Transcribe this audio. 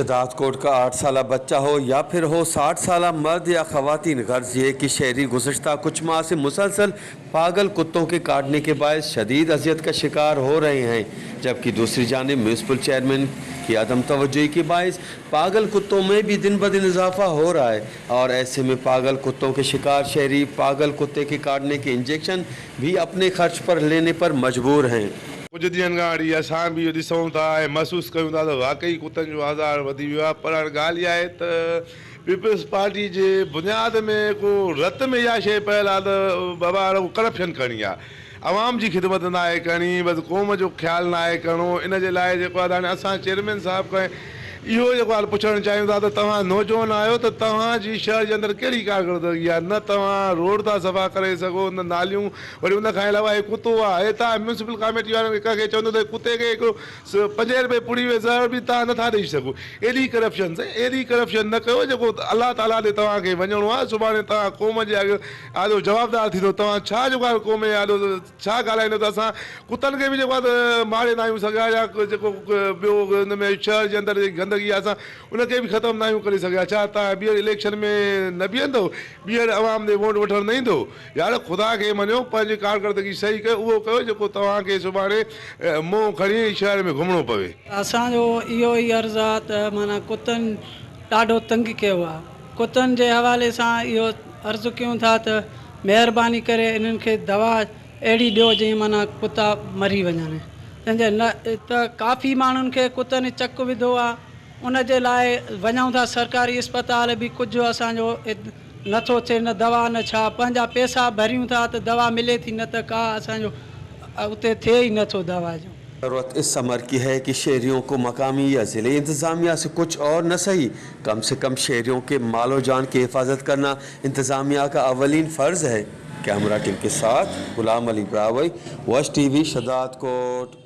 शहजादकोट का 8 साल बच्चा हो या फिर हो 60 साल मर्द या ख़वातीन, गर्ज ये कि शहरी गुज़श्ता कुछ माह से मुसलसल पागल कुत्तों के काटने के बायस शदीद अजियत का शिकार हो रहे हैं, जबकि दूसरी जानिब म्यूनसिपल चेयरमैन की अदम तवज्जोही के बायस पागल कुत्तों में भी दिन ब दिन इजाफा हो रहा है और ऐसे में पागल कुत्तों के शिकार शहरी पागल कुत्ते के काटने के इंजेक्शन भी अपने खर्च पर लेने पर मजबूर हैं। ڪجهه ڏينهن کان وٺي اسان به اهو ڏسون ٿا ۽ محسوس ڪيون ٿا ته واقعي ڪتن جو آزار وڌي ويو آهي پر هاڻي ڳالهه اها آهي ته پيپلز پارٽي جي بنياد ۾ ڪو رت ۾ اها شيء پيل آهي ته بابا رڳو ڪرپشن ڪرڻي آهي عوام جي خدمت ناهي ڪرڻي بس قوم جو خيال ناهي ڪرڻو ان جي لاء جيڪو آهي ته هاڻي اسان چيئرمين صاحب کان اهو جيڪو آهي پڇڻ چاهيون ٿا ته توهان نوجوان آهيو ته توهان جي شهر جي اندر ڪهڙي ڪارڪردگي آهي نه توهان روڊ ٿا صفا ڪري سگهو نه ناليون وري ان کان علاوه هي ڪتو آ هي تان ميونسپل ڪاميٽي وارن کي ڪنهن کي چوندو ته ڪتي کي هڪڙو پنجين رپئي پڙي ۾ زهر به تان نٿا ڏئي سگهو ايڏي ڪرپشن سائين ايڏي ڪرپشن نه ڪيو جيڪو الله تعالي ڏي توهان کي وڃڻو آ سڀاڻي توهان قوم جي آڏو جوابدار ٿيندو توهان ڇا جيڪو آ قوم جي آڏو ڇا ڳالهائيندو ته اسان ڪتن کي به جيڪو آ ته ماري ناهيون سگهيا يا جيڪو ٻيو ان ۾ شهر جي اندر جيڪي گندگي آ اسان ان کي به ختم ناهيون ڪري سگهيا ڇا توهان ٻيهر اليڪشن ۾ نه بيهندو ٻيهر عوام ڏي ووٽ وٺڻ نه ايندو يار خدا کي مڃو پنهنجي ڪارڪردگي صحيح ڪيو اهو ڪيو جيڪو توهان کي سڀاڻي منهن کڻي شهر ۾ گهمڻو پوي. اسان جو اهو ئي عرض آ ته معنيٰ ڪتن ڏاڍو تنگ ڪيو آ ڪتن جي حوالي سان اهو عرض ڪيون ٿا ته مهرباني ڪري انهن کي دوا اهڙي ڏيو جيئن معنيٰ ڪتا مري وڃن تنهن جي نه ته ڪافي ماڻهن کي ڪتن چڪ وڌو آ ان جي لاء وڃون ٿا سرڪاري اسپتال به ڪجهه اسان جو نه ٿو ٿئي نه دوا نه ڇا پنهنجا پيسا ڀريون ٿا ته دوا ملي ٿي نه ته ڪا اسان جو اتي ٿئي ئي نه ٿو دوا جو. ضرورت اس امر ڪي هي ڪي شهريون ڪو مقامي يا ضلعي انتظاميه سي ڪجھ اور نه سهي ڪم سي ڪم شهريون ڪي مال و جان ڪي حفاظت ڪرنا انتظاميه ڪا اولين فرض هي. ڪيمرا ٽيم ڪي ساٿ غلام علي براهوئي، وش ٽي وي، شھدادڪوٽ.